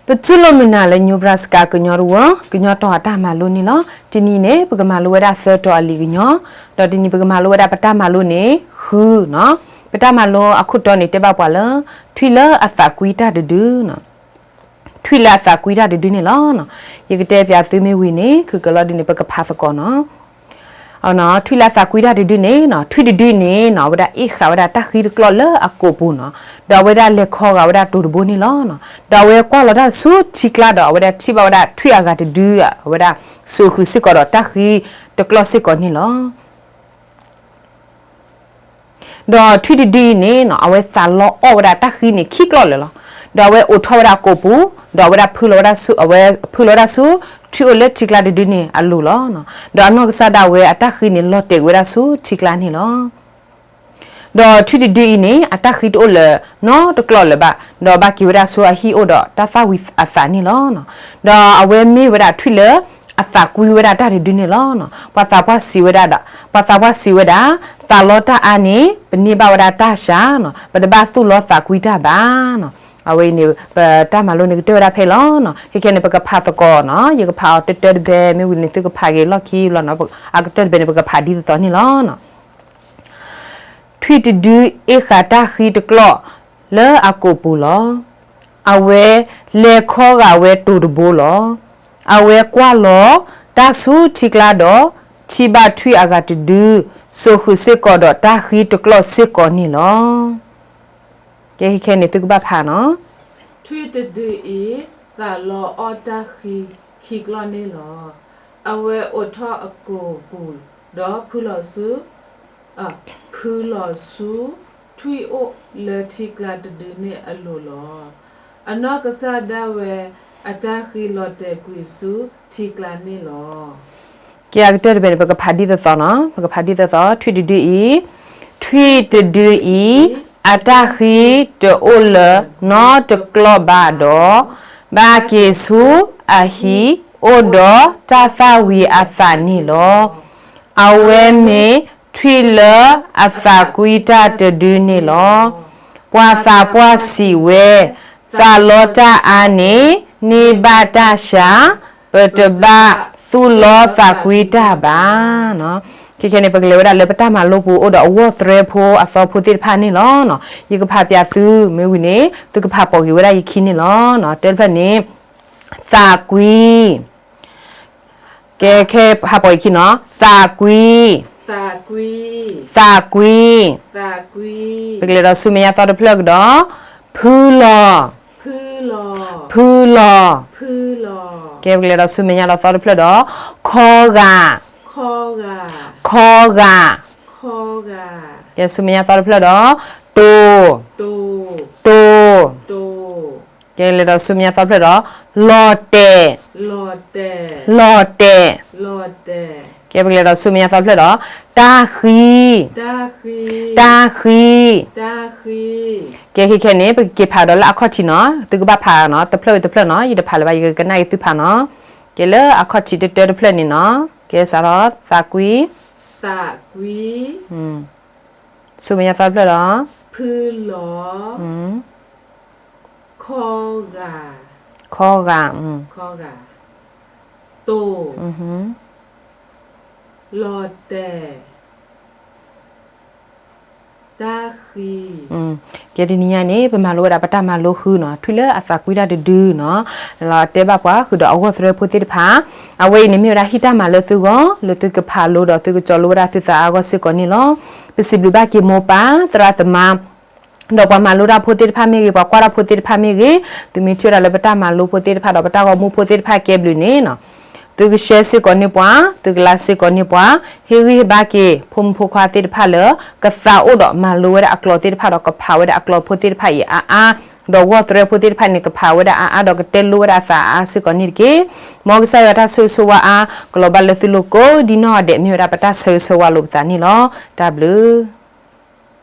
ပတူၢ်လိာ်မုာ်နၤလၢ Nebraska ကညီတဝၢ ကညီတီၤအတၢ်မၤလိန့ၣ်လီၤ. တနံၤန့ၣ် ပကမၤလိဝဲဒၣ်သၢတီၤအလံာ်ကညီ, ဒီးတနံၤပကမၤလိဝဲဒၣ်ပတၢ်မၤလိန့ၣ် ဃုနီၤ. ပတၢ်မၤလိအခိၣ်တီန့ၣ် တဲဘၣ်ပှၤလၢ ထွံၣ်လၢအသးကွံတၢ်တဒု ထွံၣ်လၢအသးကွံတၢ်တဒုန့ၣ်လီၤ. ယကတဲပၠးသုမ့ၢ်ဝံၤန့ၣ် ခုကလီၤဒ်န့ၣ် ပကဖးသကိးနီၤ. ထွံၣ်လၢအသးကွံတၢ်တဒုန့ၣ်နီၤ, ထွံၣ်တဒုန့ၣ်နီၤ အဝဲဒၣ်အ့ၣ်ဃာ်ဝဲဒၣ်တၢ်ဃံတကျီၢ်လၢအကိာ်ပူၤနီၤ, ဒီးအဝဲဒၣ်လဲၤခီဂာ်ဝဲဒၣ်တိၤတဘိန့ၣ်လီၤ. ဒီးအဝဲကွၢ်လီၤတၢ်ဆူထံကျါဒီး အဝဲဒၣ်ထံၣ်ဘၣ်ဝဲဒၣ်ထွံၣ်အဂၤတဒု အဝဲဒၣ်စိာ်ဃုာ်စ့ၢ်ကီးဒီးတၢ်ဃံတကျီၢ်စ့ၢ်ကီးန့ၣ်လီၤ. ဒီးထွံၣ်တဒုအံၤန့ၣ်နီၤ အဝဲသးလီအီၣ်ဝဲဒၣ်တၢ်ဃံန့ၣ်ခံကျီၢ်လၢာ်လီၤ. ဒီးအဝဲအိးထီၣ်ဝဲဒၣ်အကိာ်ပူၤ, ဒီးအဝဲဒၣ်ဖုလီၤဝဲဒၣ်ဆူ အဝဲဖုလီၤဝဲဒၣ်ဆူ ထွံၣ်အိၣ်လၢထံကျါတဒုန့ၣ်အလိၤလီၤ. ဒီးအနီၢ်ကစၢ်ဒၣ်ဝဲအတၢ်ဃံန့ၣ် လီၤတဲာ်ကွံာ်ဝဲဒၣ်ဆူထံကျါန့ၣ်လီၤ. ဒီးထွံၣ်တဒုအံၤန့ၣ် အတၢ်ဃံတအိၣ်လၢၤနီတကျီၢ်လၢၤဘၣ်, ဒီးဘၣ်က့ၤဝဲဒၣ်ဆူအဟံၣ်အိၣ်ဒီးတၢ်သၣ်ဝံၤအသးန့ၣ်လီၤ. ဒီးအဝဲမ့ၢ်ဝဲဒၣ်ထွံၣ်လၢအသးကွံဝဲဒၣ်တၢ်တဒုန့ၣ်လီၤ. ပှၤသးပှၢ်စံးဝဲဒၣ်ဒီး ပှၤသးပှၢ်စံးဝဲဒၣ်, သးလီတၢ်အါန့ၣ် ပန့ၢ်ဘၣ်ဝဲဒၣ်တၢ်စှၤနီၤ, ပတဘၣ်သူၣ်လီသးကွံတၢ်ဘၣ်နီၤ. အဝဲအံၤန့ၣ် ပတၢ်မၤလိန့ၣ်ကတၢၢ်ဝဲဒၣ်ဖဲအံၤလီၤ. ခဲခဲန့ၣ် ပကဖးသကိးနီၤ, ယကဖးအီၤတၢတၢတဘဲ မ့ၢ်ဝံၤန့ၣ် သုကဖးက့ၤလီၢ်ခံလီၤ. အကတၢၢ်တဘဲန့ၣ် ပကဖးဒ်သိးသိးန့ၣ်လီၤ. ထွံၣ်တဒုအ့ၣ်ဃာ်တၢ်ဃံတကျီၢ်လၢအကိာ်ပူၤလီၤ. အဝဲလဲၤခီဂာ်ဝဲတိၤတဘိလီၤ. အဝဲကွၢ်လီၤတၢ်ဆူထံကျါဒီး ထံၣ်ဘၣ်ထွံၣ်အဂၤတဒု စိာ်ဃုာ်စ့ၢ်ကီးဒီးတၢ်ဃံတကျီၢ်စ့ၢ်ကီးန့ၣ်လီၤ. ကဲခဲခဲန့ၣ် သုကဘၣ်ဖးနီၤ. ထွံၣ်တဒုအံၤ သးလီအီၣ်တၢ်ဃံခံကျီၢ်န့ၣ်လီၤ. အဝဲအိးထီၣ်အကိာ်ပူၤ ဒီးဖုလီၤဆူ ဖုလီၤဆူ ထွံၣ်အိၣ်လၢထံကျါတဒုန့ၣ်အလိၤလီၤ. အနီၢ်ကစၢ်ဒၣ်ဝဲအတၢ်ဃံလီၤတဲာ်ကွံာ်ဆူထံကျါန့ၣ်လီၤ. ကဲအကတၢၢ်တဘဲန့ၣ် ပကဖးဒ်သိးသိးနီၤ, ပကဖးဒ်သိးသိး ထွံၣ်တဒုအံၤ, ထွံၣ်တဒုအံၤ အတၢ်ဃံတအိၣ်လၢၤနီတကျီၢ်ဘၣ်ဒီး ဘၣ်က့ၤဆူအဟံၣ်အိၣ်ဒီးတၢ်သၣ်ဝံၤအသးန့ၣ်လီၤ. အဝဲမ့ၢ်ထွံၣ်လၢအသးကွံတၢ်တဒုန့ၣ်လီၤ. ပှၤသးပှၢ်စံးဝဲ, သးလီတၢ်အါန့ၣ် န့ၢ်ဘၣ်တၢ်စှၤ, ပတဘၣ်သူၣ်လီသးကွံတၢ်ဘၣ်. ခဲခဲန့ၣ် ပကလဲၤဝဲဒၣ်လၢပတၢ်မၤလိပူၤအိၣ်ဒီးအဂီၢ်သရဲဖိအသီဖိသ့ၣ်တဖၣ်န့ၣ်လီၤ. ယကဖးပၠးသုမ့ၢ်ဝံၤန့ၣ် သုကဖးပိာ်က့ၤဝဲဒၣ်ယခံန့ၣ်လီၤ. တၢတဖျၢၣ်န့ၣ် သးကွံ ကဲခဲဖးပိာ်ယခံနီၤ, သးကွံ, သးကွံ, ပကလဲၤဒီးဆူမဲာ်ညါသီတဖျၢၣ်ကဒီး, ဖုလီၤ, ဖုလီၤ, ကဲပကလဲၤဒီးဆူမဲာ်ညါလီၤသီတဖျၢၣ်ဒီး, ခီဂာ်, ခီဂာ်, ကဲဆူမဲာ်ညါသီတဖျၢၣ်ဒီး, တိၤ, တိၤ, ကဲလဲၤဒီးဆူမဲာ်ညါသီတဖျၢၣ်ဒီး, လီၤတဲာ်, လီၤတဲာ်, ကဲပကလဲၤဒီးဆူမဲာ်ညါသီတဖျၢၣ်ဒီး, တၢ်ဃံ, တၢ်ဃံ, ကဲခဲခဲန့ၣ် ပကက့ၤဖးဒီးလၢအခီၣ်ထံးနီၤ, သုကဘၣ်ဖးနီၤ, တဖျၢၣ်ဝံၤတဖျၢၣ်နီၤ, ယတဖးလၢၤဘၣ် ယကကနၣ်က့ၤသုဖးနီၤ, ကဲလၢအခီၣ်ထံးတတၢတဖျၢၣ်န့ၣ်နီၤ, ကဲစးထီၣ် သးကွံ, သးကွံ, ဆူမဲာ်ညါသီတဖျၢၣ်ဒီး, ဖုလီၤ, ခီဂာ်, ခီဂာ်, တိၤ, လီၤတဲာ်, တၢ်ဃံ. ကဲတနံၤညါန့ၣ် ပမၤလိဝဲဒၣ်ပတၢ်မၤလိဃုနီၤ, ထွံၣ်လၢအသးကွံတၢ်တဒုနီၤ, လီၤတဲာ်ဘၣ်ပှၤဃုာ်ဒီးအဂီၢ်သရဲဖိသ့ၣ်တဖၣ်, အဝဲအံၤန့ၣ်မ့ၢ်ဝဲဒၣ်ဟံၣ်တၢ်မၤလၢသုဂီၢ် လၢသုကဖးလိဒီးသုကကၠီလိဝဲဒၣ်သုသးအါအဂီၢ်စ့ၢ်ကီးန့ၣ်လီၤ. ပစံးဘျုးဘၣ်က့ၤမိၢ်ပၢ် သရၣ်သမါ ဒီးပှၤမၤလိတၢ်ဖိသ့ၣ်တဖၣ်မ့ၢ်ဂ့ၤ, ပှၤကွၢ်တၢ်ဖိသ့ၣ်တဖၣ်မ့ၢ်ဂ့ၤ, သုမ့ၢ်ထံၣ်ဝဲဒၣ်လၢပတၢ်မၤလိဖိသ့ၣ်တဖၣ်ဒီးပတၢ်ဂီၤမူဖိသ့ၣ်တဖၣ်ကဲဘျုးန့ၣ်နီၤ, သုကshareစ့ၢ်ကီးန့ၢ်ပှၤ, သုကlikeစ့ၢ်ကီးန့ၢ်ပှၤ, ဟ့ၣ်ဂံၢ်ဟ့ၣ်ဘါက့ၤ ဖိမုၣ်ဖိခွါသ့ၣ်တဖၣ်လၢ ကသးအိၣ်ဒီးမၤလိဝဲဒၣ်အကျိာ်သ့ၣ်တဖၣ်ဒီးကဖးဝဲဒၣ်အကျိာ်ဖိသ့ၣ်တဖၣ်အံၤအါအါ, ဒီးဂီၢ်သရဲဖိသ့ၣ်တဖၣ်န့ၣ် ကဖးဝဲဒၣ်အါအါဒီးကတဲလိဝဲဒၣ်အသးအါအါစ့ၢ်ကီးန့ၣ်တက့ၢ်. မ်ကစၢ်ယွၤတၢ်ဆိၣ်ဂ့ၤဆိၣ်ဝါအါ ကလီၤဘၣ်လၢသုလိၤကိးဒ်နီၢ်ဂၤဒဲး မ့ၢ်ဝဲဒၣ်ပတၢ်ဆိၣ်ဂ့ၤဆိၣ်ဝါလိာ်ပသးန့ၣ်လီၤ. တၢ်ဘျုး